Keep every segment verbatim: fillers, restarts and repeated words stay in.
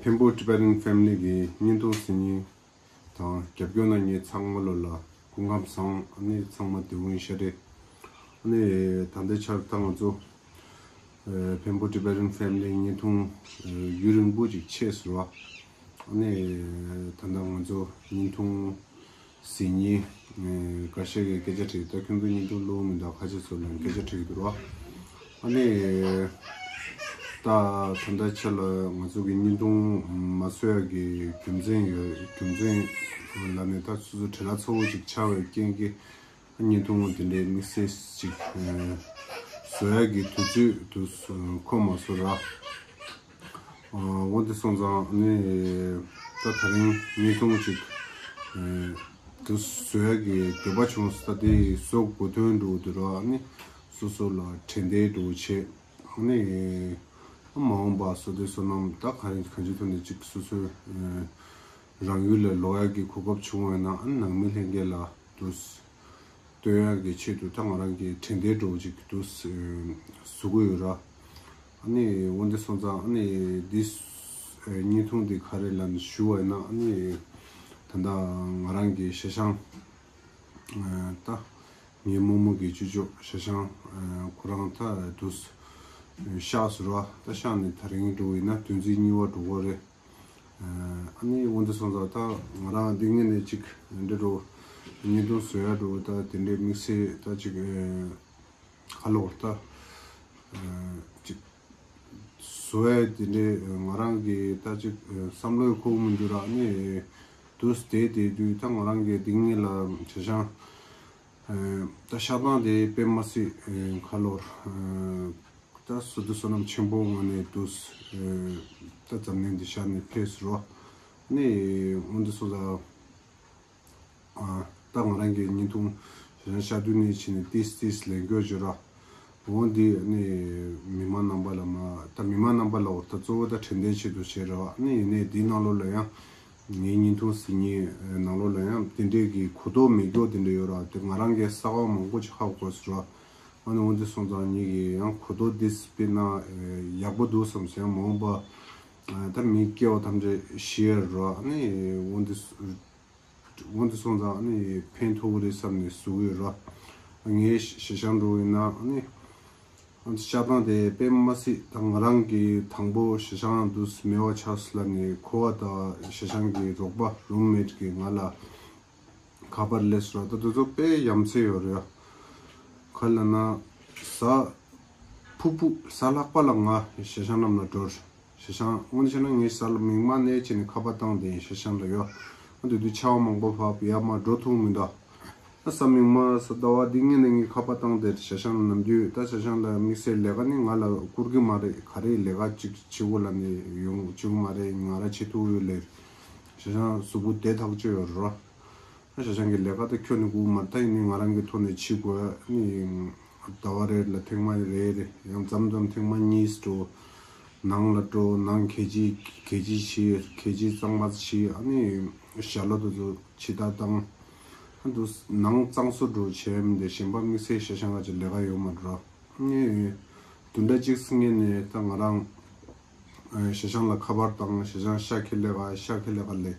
འཕན་པོ་Tibetan Family གི་བརྙན་ཐུང་གཟིགས་མཁན་དང་རྒྱབ་སྐྱོར་གནང་མཁན་ཚང་མ་ལོ་ལ་སྐུ་ཁམས་བཟང་། ཨ་ནི་ཚང་མ་བདེ་པོ་ཡིན་ཤག་རེད། ཨ་ནི་ད་ལྟའི་ཆར་ད་ང་ཚོ་ཨ་འཕན་པོ་Tibetan Family བརྙན་ཐུང་ཨ་ཡུན་རིང་པོ་ཅིག་ཆད་སོང་བ། ཨ་ནི་ད་ལྟ་ང་ཚོ་བརྙན་ཐུང་གཟིགས་མཁན་ཨ་འགའ་ཤས་ཀྱིས་སྐད་ཆ་དྲིས། ད་ཁྱོད་ཚོ་བརྙན་ཐུང་བླུགས་མི་འདུག་ཁ་ཤས་ཚོ་ལ་སྐད་ཆ་དྲིས་འདུག་ར། ཨ་ནི་ད་ད་ལྟའི་ཆར་ལ་ང་ཚོ་གི་བརྙན་ཐུང་མ་བཟོ་ཡག་གི་རྒྱུ་མཚན་ཡོད། རྒྱུ་མཚན་ལ་ནི་ད་སོ་སོ་བྲེལ་བ་ཚ་པོ་ཅིག་ཆགས་པའི་རྐྱེན་གྱིས་བརྙན་ཐུང་དེ་འདྲའི་དམིགས་བསལ་ཅིག་ཨ་བཟོ་ཡག་གི་དུས་ཚོད་དུ་འཁོར་མ་སོང་ར། ཨ་འོ་དེ་སོང་ཙང་ནི་ད་ད་རིང་བརྙན་ཐུང་ཅིག་ཨ་དུ་བཟོ་ཡག་གི་འདོད་པ་བྱུང་སོང་། ད་དེ་བཟོ་དགོས་དོན་འདྲ་བོ་དེ་ར་ནི་སོ་སོ་ལ་དྲན་རྟེན་འདྲ་བོ་བྱས། ནི་མ་འོངས་པ་བཟོ་དུས་བསོད་ནམས་ད་ག་རེ་གང་ཅིའི་ཐོག་ནས་ཅིག་སོ་སོའི་ཨ་རང་ཡུལ་ལ་ལོག་ཡག་གི་གོ་སྐབས་བྱུང་བ་ན། ཨ་ནང་མི་ལྷན་རྒྱས་ལ་དུ་སྟོན་ཡག་གི་ཆེད་དུ་ད་ང་རང་གི་དྲན་རྟེན་འདྲ་བོ་ཅིག་དུ་བཟོ་གི་ཡོད་ར། ཨ་ནི་འོ་དེ་སོང་ཙང་ཨ་ནི་འདི་བརྙན་ཐུང་འདི་ག་རེ་ལབ་ནས་ཞུ་བ་ཡིན་ན། ཨ་ནི་ད་ལྟ་ང་རང་གི་ཞེ་སང་ད་ངའི་རྨོ་མོ་གི་ཅོ་ཅོ་ཞེ་སང་ཁོ་རང་ད་དུ་གཤེགས་སོང་ར། ད་གཤེགས་ནས་ད་རིང་འགྲོ་ཡིན་ན་བདུན་ཚིགས་གཉིས་པ་འགྲོ་གི་རེད། ཨ་ནི་འོ་དེ་སོང་ཙང་ད་ང་རང་འདི་ངས་ནས་ཅིག་འདི་འདྲ་བརྙན་ཐུང་བཟོ་ཡག་འདྲ་བོ་ད་དེ་འདྲའི་དམིགས་བསལ་ད་ཅིག་ཁ་ལོ་ད་ཅིག་བཟོ་ཡག་དེ་འདྲའི་ང་རང་གི་ད་ཅིག་བསམ་བློའི་ཁོག་མི་འདུག་ར། ཨ་ནི་དུས་དེ་དེ་དུས་ད་ང་རང་གི་འདི་ངས་ལ་ཞེ་སང་ད་གཤེགས་སྟངས་དེ་དཔེ་མ་སྲིད་ཁ་ལོ་ད་བསོད་བསོད་ནམས་ཆེན་པོ་ངང་ནས་དུས་ད་འཛམ་གླིང་འདི་གཤེགས་ནས་ཕེབས་སོང་ར། ཨ་ནི་འོ་དེ་སོང་ཙང་ཨ་ད་ང་རང་གི་བརྙན་ཐུང་ཞེ་སང་གཤེགས་དུས་ནས་བྱས་ནས་ཏིས་ཏིས་ལེན་དགོས་བརྗོད་ར། འོ་འདི་ནི་མི་མང་རྣམ་པ་ལ་མ་ད་མི་མང་རྣམ་པ་ལ་འོ་ད་གཙོ་བོ་ད་དྲན་རྟེན་ཆེད་དུ་བྱས་ར་བ། ནི་ཡིན་ནའི་འདི་ནང་ལོགས་ལ་ཡང་ངའི་བརྙན་ཐུང་གཟིགས་མཁན་ནང་ལོགས་ལ་ཡང་དེ་འདྲའི་གི་གོ་རྟོགས་མེད་མཁན་དེ་འདྲ་ཡོད་ར། དེ་ང་རང་གི་གསར་པ་མང་པོ་ཅིག་ཧ་གོ་སོང་ར། ཨ་ནི་འོ་འདི་སོང་ཙང་ངེད་ཀྱི་ཡང་གོ་རྟོགས་འདི་སྤེལ་ན་ཡག་པོ་འདུག་བསམ་སོང་། ཡང་མ་འོངས་པ་ད་མི་སྐྱེ་བ་ཐམས་ཅད་ཤི་ཡ་ར། ཨ་ནི་འོ་འདི་འོ་འདི་སོང་ཙང་ཨ་ནི་ཕན་ཐོགས་ཀྱི་རེད་བསམ་ནས་བཟོ་གི་ཡོད་ར། ངའི་ཞེ་སང་འགྲོ་ཡིན་ན་ཨ་ནི་གཤེགས་སྟངས་དེ་དཔེ་མ་སྲིད་ད་ང་རང་གི་དང་པོ་ཞེ་སང་དུས་མེད་པ་ཆགས་སོང་ལབ་ནས་ཁོ་བ་དང་ཞེ་སང་གི་རོགས་པ་རུམ་མེཊ་གིས་ང་ལ་ཁ་པར་སླེབས་སོང་ར། ད་དེ་ཚོ་དཔེ་ཡ་མཚན་ཡོད་རེད་ཡ། ག་རེ་ལབ་ན་གཟའ་ཕུར་བུ་གཟའ་ལྷག་པ་ལ་ང་ཞེ་སང་རྣམས་ལ་འགྲོ། ཞེ་སང་དངོས་གནས་བྱས་ན་ངས་གཟའ་ལ་མིག་དམར་ནས་བྱས་ནས་ཁ་པར་བཏང་བསྡད་ཡིན་ཞེ་སང་ལ་ཡོད། ཨ་དེ་དུས་ཆར་པ་མང་པོ་བབས་ཡར་མར་འགྲོ་ཐུབ་མི་འདུག་ད་གཟའ་མིག་དམར་གཟའ་ཟླ་བ་འདི་ངས་ནས་ངས་ཁ་པར་བཏང་བསྡད་ཞེ་སང་ལ། ནམ་རྒྱུན་ད་ཞེ་སང་ལ་དམིགས་བསལ་ལས་ཀ་ནི་ང་ལ་བསྐུར་གི་མ་རེད། ག་རེ་ལས་ཀ་ཅིག་བྱེད་དགོས་ལབ་ནས་ཡོང་བྱེད་དགོས་མ་རེད། ང་རང་བྱེད་ཐུབ་ཡོད་ལས། ཞེ་སང་གཟུགས་པོ་བདེ་ཐག་ཆོད་ཡོད་རེད་ར། ཨ་ཞེ་སང་གི་ལས་ཀ་དེ་ཁྱོན་ནས་དགོས་མ་རེད། ད་ཡིན་ནའི་ང་རང་གི་ཐོག་ནས་བྱེད་དགོས་ནི། ཟླ་བ་རེ་ལ་ཐེངས་མ་རེ་རེ་ཡང་མཚམས་མཚམས་ཐེངས་མ་གཉིས་འགྲོ། ནང་ལ་འགྲོ། ནང་གད་ཕྱིས་གད་ཕྱིས་བྱས། གད་ཕྱིས་གཙང་མ་བྱས། ཨ་ནི་ཞལ་ལག་དེ་ཚོ་ཕྱི་ལྟ་བཏང་། ཨ་འདུག་ནང་གཙང་བཟོ་འགྲོ་བྱས་མི་འདི་གཞན་པ་དམིགས་བསལ་ཞེ་སང་ག་ཅིག་ལས་ཀ་ཡོད་མ་རེད་ར། ནི་བདུན་ཕྲག་གཅིག་སྔོན་ནས་ད་ང་རང་ཞེ་སང་ལ་ཁ་པར་བཏང་། ཞེ་སང་ཤ་ཁེ་ལས་ཀ་ཤ་ཁེ་ལས་ཀ་ལས།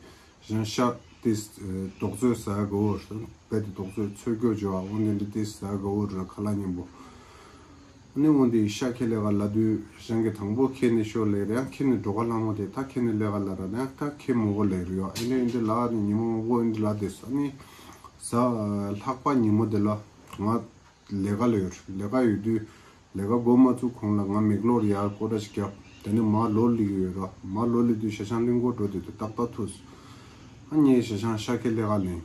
ཞེ་སང་ཤ་དེ་རྡོག་བཙོས་ཟ་ཡ་དགའ་བོ་རེད། རྦད་དེ་རྡོག་བཙོས་ཚོས་སྐྱོ་བྱོས་ཨ། འོ་འདི་འདྲ་དེ་ཟ་ཡ་དགའ་བོ་རེད། ཁ་ལག་མཉམ་པོ། ཨ་ནི་འོ་འདི་ཤ་ཁེ་ལས་ཀ་ལབ་དུས་ཞེ་སང་གི་དང་པོ་ཁྱེར་ནས་ཤོག་ལབ་རེད། ཡང་ཁྱེར་ནས་འགྲོ་ག་ལྷ་མོ་དེ་ད་ཁྱེར་ནས་ལས་ཀ་ལབ་ར། ཡང་ད་ཁྱེར་མི་དགོས་ལབ་རེད་ཡ། ཨེ་འདྲ་ཨེ་འདྲ་ལབ་ནས་ཉིན་མོ་མང་པོ་ཨེ་འདྲ་ལབ་བསྡད་སོང་། ཨ་ནི་གཟའ་ལྷག་པ་ཉིན་མོ་དེ་ལ་ང་ལས་ཀ་ལ་ཡོད་རེད། ལས་ཀ་ཡོད་དུས་ལས་ཀ་འགོ་མ་བཙུགས་གོང་ལ་ང་མེག་ལོར་ཡར་སྐོར་ར་ཞིག་བརྒྱབ། དེ་ནས་མར་ལོག་སླེབས་ཀྱི་ཡོད་ར། མར་ལོག་སླེབས་དུས་ཞེ་སང་གླིང་སྐོར་འགྲོ་དུས་ཏག་ཏག་ཐུག་སོང་། ཨ་ནི་ཞེ་སང་ཤ་ཁེ་ལས་ཀ་ལེན།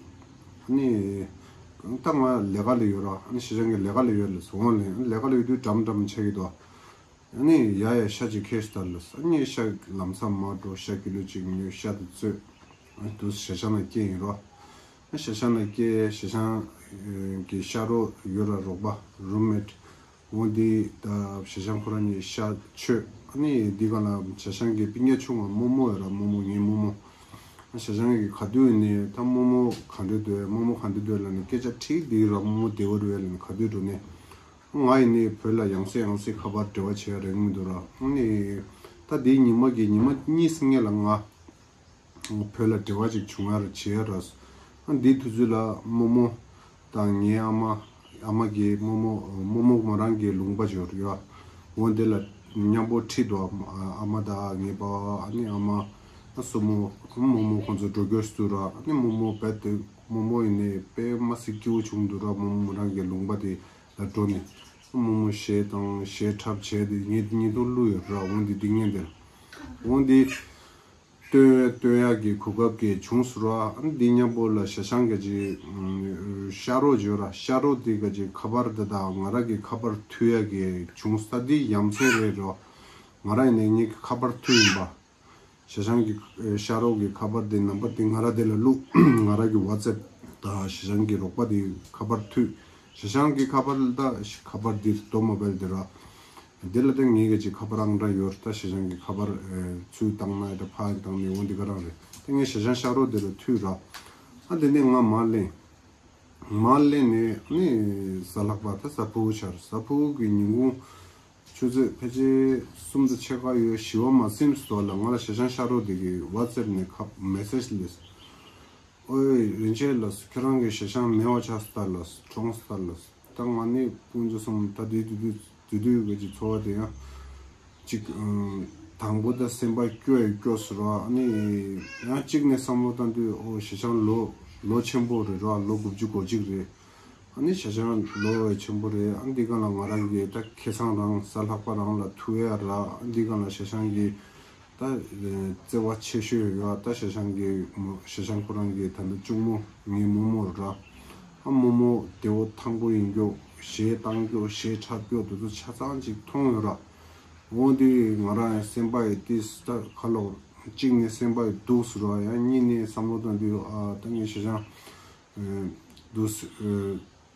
ཨ་ནི་ད་ང་ལས་ཀ་ལ་ཡོད་ར། ཨ་ནི་ཞེ་སང་གིས་ལས་ཀ་ལ་ཡོད་ལབ་སོང་ལབ། ཨ་ནི་ལས་ཀ་ལ་ཡོད་དུས་འགྲམ་འགྲམ་ཆགས་ཀྱི་འདུག་ཨ་ནི་ཡ་ཡ་ཤ་ཅིག་ཁྱེར་ཤོག་ལབ་སོང་། ཨ་ནི་ཤ་ལམ་སང་མར་འགྲོ། ཤ་ཀི་ལོ་གཅིག་ཉོས། ཤ་དེ་བཙོས། ཨ་དུས་ཞེ་སང་ལ་སྐྱེལ་ཡིན་རོ། ཨ་ཞེ་སང་ལ་སྐྱེལ། ཞེ་སང་གི་ཤ་རོགས་ཡོད་ར། རོགས་པ་རུམ་མེཊ། འོ་འདི་ད་ཞེ་སང་ཁོ་རང་གཉིས་ཤ་མཆོད། ཨ་ནི་འདི་ག་ལ་ཞེ་སང་གི་སྤུན་ཀྱག་ཆུང་བ་རྨོ་མོ་ཡོད་ར། རྨོ་མོ་ངའི་རྨོ་མོ། ཨ་ཞེ་སང་གི་ག་དུས་ནས་ད་རྨོ་མོ་ག་འདྲ་འདུག་རྨོ་མོ་ག་འདྲ་འདུག་ལབ་ནས་སྐད་ཆ་དྲིས་བསྡད་ར། རྨོ་མོ་བདེ་པོ་རེད་ལབ་ནས་ག་དུས་འགྲོ་ནས། ང་ཡིན་ནའི་བོད་ལ་ཡང་སེ་ཡང་སེ་ཁ་པར་འབྲེལ་བ་བྱེད་ཡ་རག་མི་འདུག་ར། ཨ་ནི་ ད་དེའི་ཉི་མ་གི་ཉི་མ་གཉིས་སྔོན་ལ་ང་བོད་ལ་འབྲེལ་བ་ཅིག་བྱུང་ཡ་ར་བྱེད་ཡ་ར། ཨ་འདིའི་དུས་ཚོད་ལ་རྨོ་མོ་དང་ངའི་ཨ་མ། ཨ་མ་གི་རྨོ་མོ། རྨོ་མོ་མོ་རང་གི་ལུང་པ་ཅིག་ཡོད་ར། འོ་འདི་ལ་མཉམ་པོ་ཁྲིད་དོ། ཨ་མ་དང་ངའི་པ་ཨ་ནི་ཨ་མ། ཨ་སྲུ་མོ། རྨོ་མོ་ཁོང་ཚོ་འགྲོ་རྒྱུ་ཞིག་ཚུར་ར། ཨ་ནི་རྨོ་མོ་བད་དེ་རྨོ་མོ་ཡིན་ནའི་དཔེ་མ་སྲིད་སྐྱིད་པོ་བྱུང་འདུག་ར། རྨོ་མོ་མོ་རང་གི་ལུང་པ་དེ་ལ་འགྲོ་ནས། རྨོ་མོ་གཞས་དང་གཞས་འཁྲབ་བྱས་ཏེ་ངས་བརྙན་ཐུང་བླུགས་ཡོད་ར། འོ་འདི་འདི་ངན་འདི་ལ། འོ་འདི་སྟོན་སྟོན་ཡག་གི་གོ་སྐབས་ཀྱི་བྱུང་སོང་ར། ཨ་འདི་མཉམ་པོ་ལ་ཞེ་ཞང་གི་ཅིག་ཤ་རོགས་ཡོད་ར། ཤ་རོགས་འདི་ག་ཅིག་ཁ་པར་འདི་དང་ང་ར་གི་ཁ་པར་མཐུད་ཡག་གི་བྱུང་ས། འདི་ཡ་མཚན་རེད་ར། ང་ར་ཡིན་ནའི་ངེད་ཀྱི་ཁ་པར་མཐུད་ཡིན་པ། ཞེ་ཞང་གི་ཨེ་ཤ་རོགས་ཀྱི་ཁ་པར་དེ་ནམ་བར་དེ་ང་ར་དེ་ལ་བླུགས། ང་ར་གི་ཝ་ཙེབ་དང་ཞེ་ཞང་གི་རོགས་པ་དེ་ཁ་པར་མཐུད། ཞེ་ཞང་གི་ཁ་པར་ལ་ད་ཁ་པར་དེ་ཏོ་མོ་བེལ་དེ་ར། དེ་ལ་ད་ངེད་ཀྱི་ཅིག་ཁ་པར་ཨང་གྲངས་ཡོད་ར། ད་ཞེ་ཞང་གི་ཁ་པར་ཨེ་ཚུར་བཏང་ན་ད་ཕར་བཏང་ནས་འོ་འདི་ག་རང་རེད། ད་ངས་ཞེ་ཞང་ཤ་རོགས་དེ་ལ་མཐུད་ར། ཨ་དེ་ནས་ང་མར་ལེན། མར་ལེན་ནས་ཨ་ནི་གཟའ་ལྷག་པ་ད་གཟའ་ཕུར་བུ་ཆར། གཟའ་ཕུར་བུ་གི་ཉིན་གུང་ཆུ་ཚོད་ཕལ་ཆེར་གསུམ་དང་ཕྱེད་ཀ་ཡོད། བཞི་པ་མ་ཟིན་སོགས་ལ་ང་ལ་ཞེ་ཞང་ཤ་རོགས་དེ་གི་ཝ་ཙེབ་ནས་ཁ་མེ་སེཇ་སླེབས། ཨོའི་རིན་ཆེན་ལགས། ཁྱེད་རང་གི་ཞེ་ཞང་མེད་པ་ཆགས་སོང་ད་ལགས། གྲོངས་སོང་ད་ལགས། ད་ང་ནི་དཔུང་ཚོགས་སོང་། ད་དུས་དུས་དུས་དུས་དུས་གི་ཅིག་འཚོ་བ་དེ་ཡང་ཅིག་ཨང་། དང་པོ་ད་སེམས་པ་སྐྱོ་ཡི་སྐྱོ་སོང་ར། ཨ་ནི་ཡང་གཅིག་ནས་བསམ་བློ་བཏང་དུས་ཨོ་ཞེ་ཞང་ལོ་ལོ་ཆེན་པོ་རེད་ར། ལོ་དགུ་བཅུ་གོ་གཅིག་རེད། ཨ་ནི་ཞེ་ཞང་ལོ་ཆེན་པོ་རེད། ཨ་འདི་ག་ལ་ང་རང་གི་ད་ཁ་སང་རང་གཟའ་ལྷག་པ་རང་ལ་ཐུག་ཡ་ར། ཨ་འདི་ག་ལ་ཞེ་ཞང་གི་ད་བརྩེ་བ་ཆེ་ཤོས་ཡོད། ད་ཞེ་ཞང་གི་མོ་ཞེ་ཞང་ཁོ་རང་གི་ད་ལྟ་གཅུང་མོ་ངའི་རྨོ་མོ་ར། ཨ་རྨོ་མོ་བདེ་པོ་ཐང་པོ་ཡིན་རྒྱུ། གཞས་བཏང་རྒྱུ། གཞས་འཁྲབ་རྒྱུ་དེ་ཚོ་ཆ་ཚང་ཅིག་མཐོང་ཡོད་ར། འོ་འདི་ང་རང་སེམས་པ་ཡི་ཏིས་ད་ཁ་ལོ་གཅིག་ནས་སེམས་པ་ཡི་སྡུག་སོང་ར། ཡང་གཉིས་ནས་བསམ་བློ་བཏང་དུས་ཨ་ད་ངས་ཞེ་ཞང་འདུག་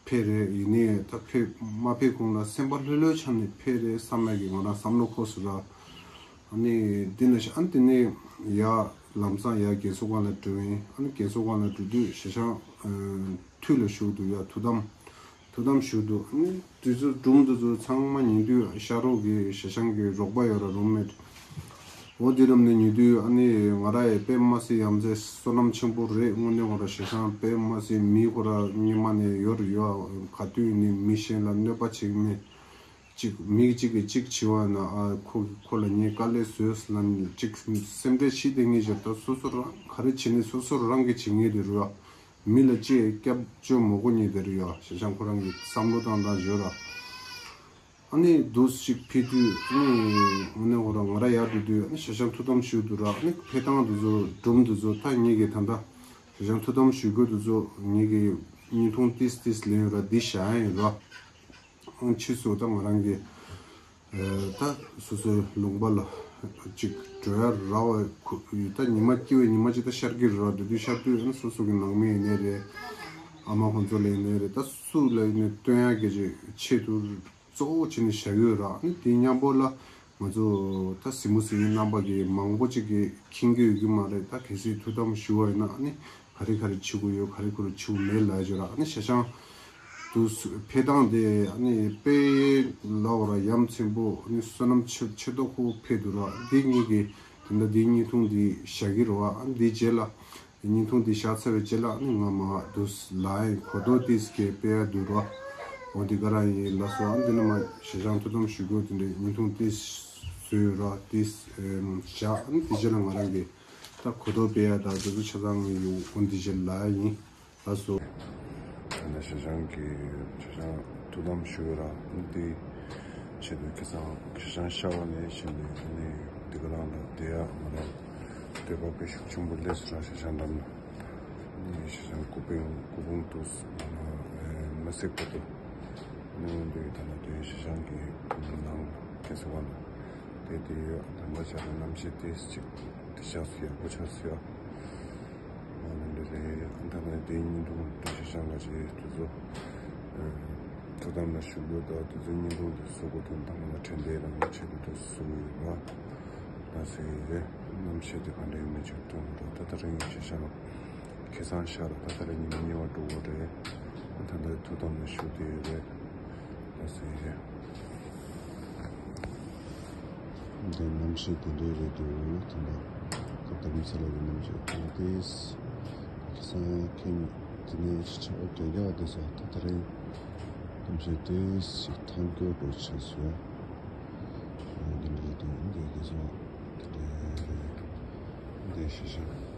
ཕེ་རེད། ཡིན་ནའི་ད་ཕེ་མ་ཕེ་གོང་ལ་སེམས་པ་ལྷོད་ལྷོད་ཆགས་ནས་ཕེ་རེད་བསམ་ཡག་གི་ང་རང་བསམ་བློ་འཁོར་སོང་ར། ཨ་ནི་འདི་ན་ཤ་ཨ་ནི་དེ་ནས་ཡ་ལམ་སང་ཡ་རྒན་གསོ་ཁང་ལ་འགྲོ་ཡིན། ཨ་ནི་རྒན་གསོ་ཁང་ལ་འགྲོ་དུས་ཞེ་ཞང་ཐུགས་ལ་ཞུགས་འདུག་ཡ་ཐུགས་དམ་ཐུགས་དམ་ཞུགས་འདུག་ཨ་ནི་དུས་ཚོད་སྒྲུང་དེ་ཚོ་ཚང་མ་ཉན་དུས་ཤ་རོགས་ཀྱི་ཞེ་ཞང་གི་རོགས་པ་ཡོད་ར། རུམ་མེ་ཊི། འོ་དེ་རུམ་ནས་ཉོ་དུས་ཨ་ནི་ང་ར་ཡི་དཔེ་མ་སྲིད་ཡ་མཚན་བསོད་ནམས་ཆེན་པོ་རེད། དངོས་གནས་ཁོ་ར་ཞེ་ཞང་དཔེ་མ་སྲིད་མི་ཁོ་ར་སྔོན་མ་ནས་ཡོད་རེད་ཡོད། ག་དུས་ནས་མི་གཞན་ལ་གནོད་པ་བྱེད་མེད། གཅིག་མི་གཅིག་གིས་གཅིག་བྱས་པ་ན་ཨ་ཁོ་ཁོ་ལ་ངས་དཀའ་ལས་བཟོས་ལབ་ནས་གཅིག་སེམས་ཁྲལ་ཞིག་དེ་ངས་བྱས། ད་སོ་སོ་རང་ག་རེ་བྱེད་ནས་སོ་སོ་རང་གིས་བྱེད་ངེས་དེ་རེད་ཡོད། མི་ལ་ཅི་སྐྱབས་བཅོལ་མ་དགོས་ཉེ་དེ་རེད་ཡོད། ཞེ་ཞང་ཁོ་རང་གི་བསམ་བློ་བཏང་སྟངས་བརྗོད་ར། ཨ་ནི་འདུག་ཞིག་ཕེབས་དུས་ཨ་ནི་དངོས་གནས་ཁོ་རང་ང་ར་ཡར་འགྲོ་དུས་ཨ་ནི་ཞེ་ཞང་ཐུགས་དམ་ཞུ་འདུག་ར། ཨ་ནི་ཕེབས་སྟངས་འདི་ཚོ་སྒྲུང་འདི་ཚོ་ད་ངེད་ཀྱི་ད་ལྟ་ཞེ་ཞང་ཐུགས་དམ་ཞུ་དགོས་འདི་ཚོ་ངེད་ཀྱི་བརྙན་ཐུང་ཏིས་ཏིས་ལེན་ཡོད་ར། འདི་བཞག་ཡ་ཡིན་ར། ཨང་ཕྱིས་སུ་ད་ང་རང་གི་ཨ་ད་སོ་སོའི་ལུང་པ་ལ་ཅིག་འགྲོ་ཡ་རག་པ་ཁུ་ད་ཉི་མ་སྐྱིད་པའི་ཉི་མ་ཅིག་ད་ཤར་གྱི་རེད་ར། དེ་དུས་ཤར་དུས་ཨ་ནི་སོ་སོ་གི་ནང་མི་ཡིན་ནའི་རེད། ཨ་མ་ཁོང་ཚོ་ལ་ཡིན་ནའི་རེད། ད་སུ་ལ་ཡིན་ནའི་སྟོན་ཡ་གི་ཆེད་དུ་གཙོ་བོ་བྱས་ནས་བཞག་ཡོད་ར། ཨ་ནི་དེ་མཉམ་པོ་ལ་ང་ཚོ་ད་གཟིགས་མོ་གཟིགས་མཁན་རྣམ་པ་གི་མང་པོ་ཅིག་གིས་མཁྱེན་གྱི་ཡོད་ཀྱི་མ་རེད། ད་གལ་སྲིད་ཐུགས་དམ་ཞུ་བ་ཡིན་ན་ཨ་ནི་ག་རེ་ག་རེ་བྱེད་དགོས་ཡོད། ག་རེ་ག་རེ་བྱེད་དགོས་མེད་ལབ་ཡ་ཅིག་ར། ཨ་ནི་ཞེ་ཞང་དུ་ཕེབས་སྟངས་དེ་ཨ་ནི་དཔེ་ལབ་ར་ཡ་མཚན་པོ། ཨ་ནི་བསོད་ནམས་ཆེ་ཆེ་ཏོག་ཁོ་ཕེབས་འདུག་ར། འདི་གཉིས་ཀྱི་དེ་འདྲ་འདི་བརྙན་ཐུང་འདི་བཞག་གི་རེད་བ། ཨ་འདི་རྗེས་ལ་བརྙན་ཐུང་འདི་བཞག་ཚར་བའི་རྗེས་ལ་ཨ་ནི་ང་མ་དུ་ལ་ཡིན་གོ་རྟོགས་ཏིས་ཀྱི་དཔེ་ཡ་འདུག་ར། འོ་འདི་ག་ར་ཡིན་ལ་སོ། ཨ་འདི་ནི་མ་ཞེ་ཞང་ཐུགས་དམ་ཞུ་དགོས་དེ་འདྲའི་བརྙན་ཐུང་ཏིས་བཟོས་ར། ཏིས་བཞག་ཨ་ནི་དེ་རྗེས་ལ་ང་རང་གི་ད་གོ་རྟོགས་དཔེ་ཡ་ད་དུ་ཆ་ཚང་ངེས་ཡོང་འོ་འདི་རྗེས་ལ་ཡིན། ལགས་སོ། ད་ནི་ཞེ་ཞང་གི་ཞེ་ཞང་ཐུགས་དམ་ཞུ་ར། འདི་ཆེད་དུ་ཁ་སང་ཞེ་ཞང་ཤ་བ་ནས་ཕྱིན་ནས་ནི་འདི་ག་རང་ལ་བསྡད་ཡ་ང་རང་འདོད་པ་དཔེ་ཤུགས་ཆེན་པོ་སླེབས་སོང་ར། ཞེ་ཞང་འགྲམ་ལ་ནི་ཞེ་ཞང་སྐུ་ཕུང་སྐུ་ཕུང་དུ་མ་མ་སྲེག་པ་དུ་ནི་འོན་ཏེ་ད་ན་དེ་ཞེ་ཞང་གི་ནང་ལ་ཁ་སང་བ་ལ་དེ་དེ་ཡོད། དམ་པ་ཆ་ར་རྣམ་ཤེས་ཏེ་ཅིག་དེ་ཆགས་སུ་ཡག་པོ་ཆགས་སུ་ཡ། ཨ་ནི་འདི་རེད། ཨ་ད་ནི་དེ་ཉིན་དུ་དུ་ཞེ་ཞང་ལ་ཅིག་དུ་ཚོ་ཐུགས་དམ་ལ་ཞུགས་དགོས་དང་དུ་ཚོ་ཉིན་དུ་དུ་གསོལ་གོ་དུ་དང་ལ་ཕྲན་དེ་རང་ཆེད་དུ་དུ་གསོལ་ཡོད་པ་ལ་ཟེར་རེད། རྣམ་ཤེས་དེ་ག་འདྲ་ཡོད་མེད་ཅིག་མཐོང་འགྲོ། ད་ད་རིང་ཞེ་ཞང་ཁ་སང་ཤར་ད་ད་རིང་ཉི་མ་གཉིས་པ་འགྲོ་གོ་རེད། ཨ་ད་ད་ཐུགས་དམ་ལ་ཞུགས་དེ་ཡོད་རེད་ལ་ཟེར་རེད། འདི་གནམ་གཤིས་དེ་འདྲའི་རེད་འདུག་དེ་འདྲ་ད་དམ་ཚིག་ལ་གི་གནམ་གཤིས་དེ་འདྲ་དེས་ཁ་སང་ཁྱེད་དེ་ནས་ཆ་བ་རྒྱག་རྒྱག་དེ་ས་ད་ད་རིང་གནམ་གཤིས་དེ་ཞིག་ཐང་སྐྱོ་འགྲོ་ཆེ་སོ། འདི་འདྲ་རེད་འདུག་འདི་དེ་ས་དེ་འདྲ་རེད། འདི་ཤི་ཤི།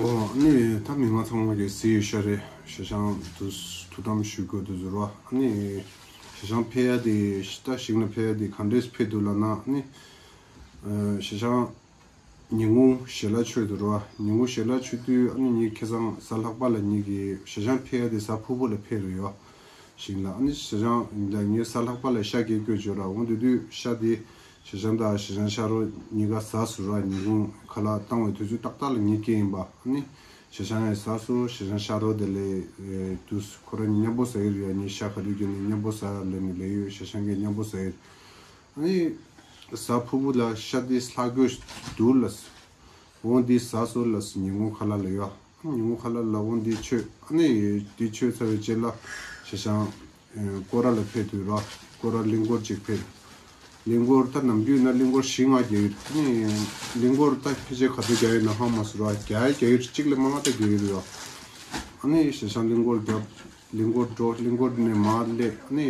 ཨོ་ནི་ད་མི་མང་ཚང་མ་གི་སི་ཡོད་ཤ་རེད། ཞེ་ཞང་དུ་ཐུགས་དམ་ཞུ་དགོས་དུ་ཟུར་བ་ནི། ཞེ་ཞང་ཕེ་ཡ་དེ་ད་ཞིང་ལ་ཕེ་ཡ་དེ་ག་འདྲས་ཕེ་དུ་ལ་ན་ནི། ཞེ་ཞང་ཉིན་གུང་ཞལ་ལག་མཆོད་དུ་རོ། ཉིན་གུང་ཞལ་ལག་མཆོད་དུས་ཨ་ནི་ངའི་ཁེ་བཟང་གཟའ་ལྷག་པ་ལ་ངེད་ཀྱི་ཞེ་ཞང་ཕེ་ཡ་དེ་གཟའ་ཕུར་བུ་ལ་ཕེ་རུ་ཡོད། ཞིང་ལ་ཨ་ནི་ཞེ་ཞང་ལ་ངའི་གཟའ་ལྷག་པ་ལ་ཤ་སྐྱེ་དགོས་བརྗོད་ར་འོང་དུས་དུས་ཤ་དེ་ཞེ་ཞང་དང་ཞེ་ཞང་ཤ་རོ་གཉིས་ཀ་ཟ་སུ་ར་ཉིན་གུང་ཁ་ལག་བཏང་བའི་དུས་ཚོད་ཏག་ཏག་ལ་ངེད་སྐྱེ་ཡིན་པ་ཨ་ནི། ཞེ་ཞང་ཡང་ཟ་སོ། ཞེ་ཞང་ཤ་རོ་དེ་ལས་དུས་ཁོ་རང་ཉམ་པོ་ཟ་ཡི་རེད། ཡ་ནི་ཤ་ག་དུས་ཀྱི་ནི་ཉམ་པོ་ཟ་ལ་ནི་ལས་ཡོད། ཞེ་ཞང་གི་ཉམ་པོ་ཟ་ཡི་རེད། ཨ་ནི་གཟའ་ཕུར་བུ་ལ་ཤ་དེ་ལྷག་དགོས་འདུག་ལ། འོང་དེ་ཟ་སོ་ལ་ཉིན་གུང་ཁ་ལག་ལ་ཡོད། ཉིན་གུང་ཁ་ལག་ལ་འོང་དེ་མཆོད། ཨ་ནི་དེ་མཆོད་ཚར་བའི་རྗེས་ལ་ཞེ་ཞང་སྐོར་ར་ལ་ཕེབས་དུས་ར་སྐོར་ར་གླིང་སྐོར་ཅིག་ཕེབས། གླིང་སྐོར་ད་ནམ་རྒྱུན་ན་གླིང་སྐོར་བཞི་ལྔ་རྒྱག་ཡོད། ཨ་ནི་གླིང་སྐོར་ད་ཕལ་ཆེར་ག་ཚོད་རྒྱག་ཡོད་ན་ཧ་མ་སུ་ར་རྒྱག་རྒྱག་ཡོད། གཅིག་ལས་མང་ང་ད་རྒྱག་ཡོད་ར། ཨ་ནི་ཞེ་ཞང་གླིང་སྐོར་རྒྱབ། གླིང་སྐོར་འགྲོ། གླིང་སྐོར་ནས་མར་སླེབས། ཨ་ནི་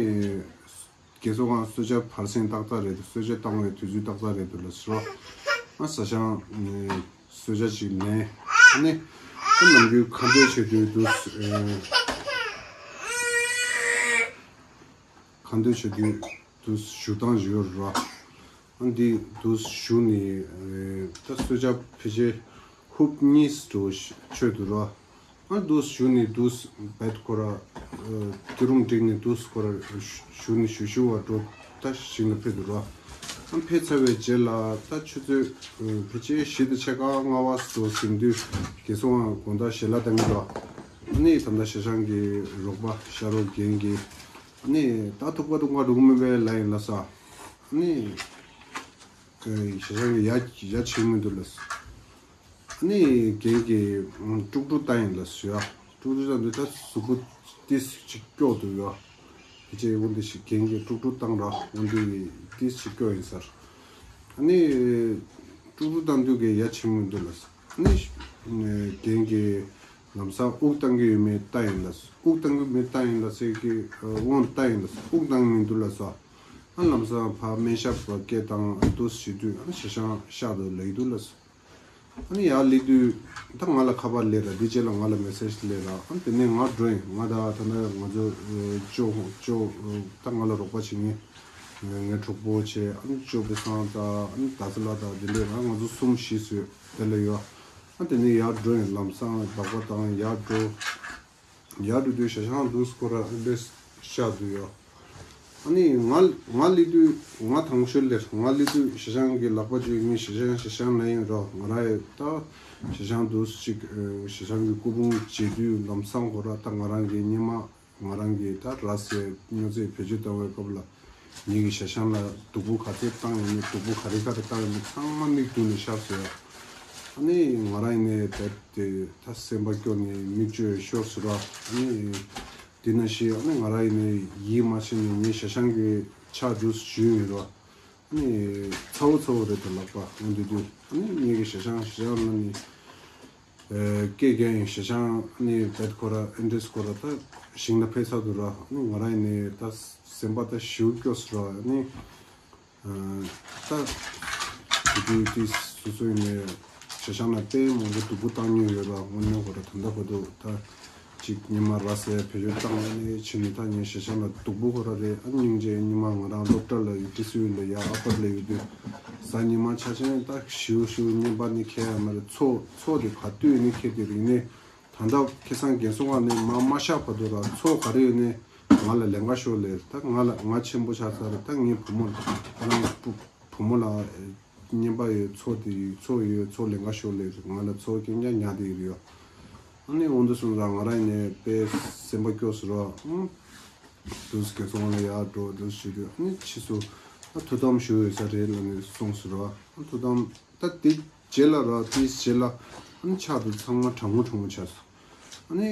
རྒན་གསོ་ཁང་གསོལ་ཇ་བར་གསེང་ཏག་ཏག་རེད། གསོལ་ཇ་བཏང་བའི་དུས་ཚོད་ཏག་ཏག་རེད་འདུག་ལ་ཟེར་རོ། ཨ་ས་ཞང་ནས་གསོལ་ཇ་ཅིག་ལེན། ཨ་ནི་ཨ་ནམ་རྒྱུན་ཁ་འདོན་བྱེད་དུས་འདུག་ཁ་འདོན་བྱེད་དུས་འདུག་ཞུ་སྟངས་ཡོད་རོ། ཨ་འདི་འདུག་ཞུ་ནི་ད་གསོལ་ཇ་ཕལ་ཆེར་ཧུབ་གཉིས་འགྲོ་མཆོད་འདུག་རོ། ཨ་འདུག་ཞུ་ནི་འདུག་བེད་ཁོ་ར་དུས་རུམ་འགྲིག་ནི་འདུག་ཁོ་ར་ཞུ་ནི་ཞུ་ཞུ་བ་འགྲོ། ད་ཞིང་ལ་ཕེབས་འདུག་རོ། ཨ་ཕེབས་ཚར་བའི་རྗེས་ལ་ད་ཆུ་ཚོད་ཕལ་ཆེར་བཞི་དང་ཕྱེད་ཀ་ལྔ་བ་སོ་ཟིན་དུས་རྒན་གསོ་ཁང་དགོང་དག་ཞལ་ལག་བཏང་གི་འདུག་ཨ་ནི་ད་ལྟ་ཞེ་ཞང་གི་རོགས་པ་ཤ་རོ་རྒན་གྱིས་ཨ་ནི་ད་ཐུག་པ་ཐུག་པ་འགྲོ་གི་མིན་པའི་ལ་ཡིན་ལ་ས། ཨ་ནི་ཞེ་ཞང་གི་ཡ་ཡ་ཆེན་མི་འདུག་ལ་ས། ཨ་ནི་རྒན་གྱིས་དཀྲུག་དཀྲུག་བཏང་ཡིན་ལ་ཟེར་ཡ། དཀྲུག་དཀྲུག་བཏང་དུས་ད་གཟུགས་པོ་ཏིས་ཅིག་སྐྱོ་འདུག་ཡ། ཕལ་ཆེར་འོ་འདི་ཞིག་རྒན་གྱིས་དཀྲུག་དཀྲུག་བཏང་ར་འོ་འདི་ཏིས་ཅིག་སྐྱོ་ཡིན་ཟེར། ཨ་ནི་དཀྲུག་དཀྲུག་བཏང་དུས་ཀྱི་ཡ་ཆེན་མོ་འདུག་ལ། ཨ་ནི་རྒན་གྱིས་ལམ་སང་དབུགས་བཏང་གི་ཡོད་མེད་ལྟ་ཡིན་ལ། དབུགས་བཏང་གི་མེད་ལྟ་ཡིན་ལ་ཟེར་གྱི་དབང་ལྟ་ཡིན་ལ། དབུགས་བཏང་གི་མི་འདུག་ལ་ཟེར། ཨ་ལམ་སང་ཕར་སྨན་ཞབས་སྐད་བཏང་དུས་ཞུ་དུས་ཨ་ཞེ་ཞང་ཤག་ཏུ་ལེགས་འདུག་ལ་ཟེར། ཨ་ནི་ཡར་སླེབས་དུས་ད་ང་ལ་ཁ་པར་སླེབས་ར། འདི་རྗེས་ལ་ང་ལ་མེ་སེ་ཇི་སླེབས་ར། ཨ་དེ་ནས་ང་འགྲོ་ཡིན། ང་ད་ད་ནི་ང་ཚོ་ཅོ་ཅོ་ད་ང་ལ་རོགས་པ་བྱེད་མཁན་ངའི་གྲོགས་པོ་བྱས། ཨ་ནི་ཅོ་པེ་སང་ད་ཨ་ནི་ད་ཚ་ལ་ད་དེ་འདྲས་ང་ང་ཚོ་གསུམ་བཞི་ཚོས་དེ་ལ་ཡོད། ཨ་དེ་ནས་ཡར་འགྲོ་ཡིན། ལམ་སང་སྦག་སྦག་བཏང་ཡར་འགྲོ། ཡར་འགྲོ་དུས་ཞེ་ཞང་འདུག་སྐོར་ར་ཨ་འདྲས་ཤག་ཏུ་ཡོད། ཨ་ནི་ང་ང་སླེབས་དུས་ང་དང་ཤོད་ལེར་ང་སླེབས་དུས་ཞེ་ཞང་གི་ལག་པ་ཅིག་ངས་ཞེ་ཞང་ཞེ་ཞང་ན་ཡིན་རོ། ང་རང་ཡི་ད་ཞེ་ཞང་དུ་ཅིག་ཞེ་ཞང་གི་སྐུ་ཕུང་མཇལ་དུས་ལམ་སང་ཁོ་ར་ད་ང་རང་གི་སྙེ་མ་ང་རང་གི་ད་ར་སའི་སྨྱོ་རྫས་བེད་སྤྱོད་བཏང་བའི་སྐབས་ལ་ངེད་ཀྱི་ཞེ་ཞང་ལ་སྡུག་པོ་ག་ཚོད་བཏང་ཡོད་མེད་སྡུག་པོ་ག་རེ་ག་རེ་བཏང་ཡོད་མེད་ཚང་མ་མིག་མདུན་ནས་ཤར་སོང་ཡ། ཨ་ནི་ང་རང་ཡིན་ནའི་རྦད་དེ་ད་སེམས་པ་སྐྱོ་ནས་མིག་ཆུ་ཤོར་སོང་ར། ཨ་ནི་དེ་ནང་བཞིན་ཨ་ནི་ང་རང་ཡིན་ནའི་ཡིད་མ་ཆེས་ནས་ངའི་ཞེ་ཞང་གི་ཕྱག་འདུག་ཞུས་ཡིན་ར། ཨ་ནི་ཚ་བོ་ཚ་བོ་རེད་དོ་ལགས་པ། འོ་འདི་དུས་ཨ་ནི་ངེད་ཀྱི་ཞེ་ཞང་ཞེ་ཞང་ལ་ནི་སྐད་རྒྱག་ཡིན། ཞེ་ཞང་ཨ་ནི་རྦད་ཁོ་ར་ཨེ་འདྲས་ཁོ་ར་ད་ཞིང་ལ་ཕེབས་ཚར་འདུག་ར། ཨ་ནི་ང་རང་ཡིན་ནའི་ད་སེམས་པ་ད་ཞེ་པོ་སྐྱོ་སོང་ར། ཨ་ནི་ད་དེ་དུས་དེ་སོ་སོ་ཡིན་ནའི་ཞེ་ཞང་ལ་དཔེ་མང་པོ་སྡུག་པོ་བཏང་མྱོང་ཡོད་ར། དངོས་གནས་ཁོ་ར་ད་ལྟ་བར་དུ་ད་ཅིག་ཉི་མ་ར་སའི་བེད་སྤྱོད་བཏང་ནས་ཕྱིན་ནས་ད་ངས་ཞེ་ཞང་ལ་སྡུག་པོ་ཁོ་ར་རེད། ཨ་སྙིང་རྗེ་ཉི་མ་ང་རང་སློབ་གྲྭ་ལ་ཡོད་ཏི་སུའི་ལ་ཡ་ཨ་ཕར་ལ་ཡོད་དུས་གཟའ་ཉི་མ་ཆ་ཆེན་ད་ཞེ་པོ་ཞེ་པོ་བརྙན་པར་ནི་ཁྱེར་ཡ་མ་རེད། མཚོ་མཚོ་དེ་ག་དུས་ནི་ཁྱེར་དེ་རིག་ནས་ད་ལྟ་ཁ་སང་རྒན་གསོ་ཁང་ནས་མ་མ་ཤག་བར་དུ་ར་མཚོ་ག་རེ་ཡོད་ནས་ང་ལ་ལན་ཁ་ཤོར་ལེ། ད་ང་ལ་ང་ཆེན་པོ་ཆགས་ཚར་རེད། ད་ངའི་བུ་མོ་ལ་ང་བུ་བུ་མོ་ལ་བརྙན་པར་ཡོད་མཚོ་དེ་ཡོད་མཚོ་ཡོད་མཚོ་ལན་ཁ་ཤོར་ལེ། ང་ལ་མཚོ་རྐྱང་རྐྱང་ཉར་དེ་ཡོད་རེད་ཡ། ཨ་ནི་འོ་འདི་སོང་ཙང་ང་རང་ཡིན་ནའི་དཔེ་སེམས་པ་སྐྱོ་སོང་ར། ཨང་། དུས་རྒན་གསོ་ཁང་ལ་ཡར་འགྲོ་དུས་ཞུ་དུས་ཨ་ནི་ཕྱིས་སུ་ཨ་ཐུགས་དམ་བཞུགས་ཡོད་ས་རེད་ལབ་ནས་གསུངས་སོང་ར། ཨ་ཐུགས་དམ་ད་དེ་རྗེས་ལ་ར་དེའི་རྗེས་ལ་ཨ་ནི་ཕྱག་དེ་ཚང་མ་གྲང་མོ་གྲང་མོ་ཆགས་སོང་། ཨ་ནི་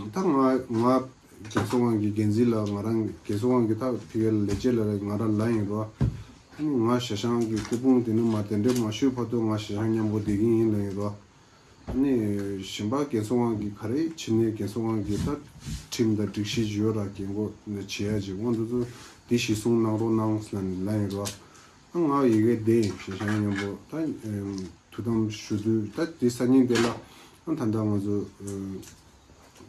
ད་ང་ང་རྒན་གསོ་ཁང་གི་འགན་འཛིན་ལ་ང་རང་རྒན་གསོ་ཁང་གི་ད་ཕ་གིར་ལས་བྱེད་ལ་ང་རང་ལབ་ཡིན་ར། ཨ་ནི་ང་ཞེ་ཞང་གི་སྐུ་ཕུང་དེ་ནི་མ་དེ་འདྲས་མ་ཞུས་བར་དུ་ང་ཞེ་ཞང་མཉམ་པོ་བསྡད་ཀྱི་ཡིན་ལབ་ཡིན་ར། ནི་གཞན་པ་རྒན་གསོ་ཁང་གི་ག་རེ་བྱེད་ནས་རྒན་གསོ་ཁང་གི་ད་ཁྲིམས་དང་སྒྲིག་གཞི་ཡོད་ར། རྒན་གོག་ནས་བྱེད་ཡ་ཅིག་དབང་དུ་ཚུ་འདི་གཞི་བཟུང་གནང་རོགས་གནང་ལབ་ནས་ལབ་ཡིན་ར། ཨ་ང་ཡི་གེ་བསྡད་ཡིན་ཞེ་ཞང་མཉམ་པོ་ད་ཐུགས་དམ་ཞུ་དུས་ད་འདི་སང་ཉིན་དེ་ལ་ཨ་ད་ལྟ་ང་ཚོ་